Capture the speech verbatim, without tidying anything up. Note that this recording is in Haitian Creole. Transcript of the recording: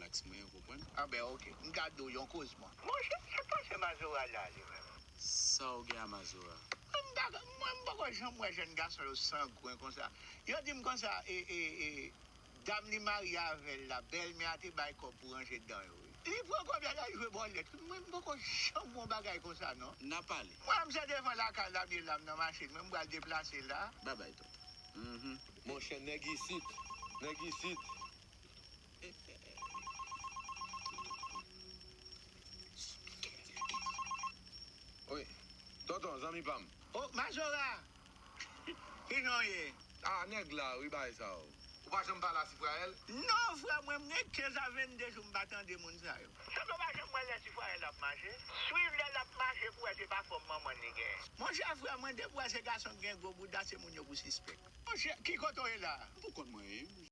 Mwen, ou konprann? Anben, oke. M ka di w yon koz, mwen. Monchè, se pa se Mazora la, li menm. Sa w gen a Mazora? Mwen, m pa, mwen, m poko janm wè jèn gason yo sangwen konsa. Yo di m konsa, e, e, e, dam li marye avè l la, bèlmè a te bay kòb pou ranje dan yo, wi. Li pran kòb la, l al jwe bòlèt. Mwen, m poko janm wè yon bagay konsa, non. N a pale. Mwen, m se devan lakay la, m ye la, m nan machin mwen, m pral deplase la. Babay, tonton. Mhm. Monchè, nèg isit, nèg isit. Wi. Tonton, zanmi pa m. O, Mazora! Kijan w ye? Ah, nèg la, wi, bagay sa yo. Ou pa janm pale a Sifrayèl? Non, frè mwen, m gen kenz a vennde jou m pa tande moun sa yo. Sa w pa janm wè lè Sifrayèl ap mache? Swiv lè l ap mache pou wè se pa fòm manman l li genyen. Monchè, frè mwen, depi w wè se gason ki gen gwo bouda, se moun yo pou sispèk. Monchè, ki kote w ye la? Pou kont mwen, wi.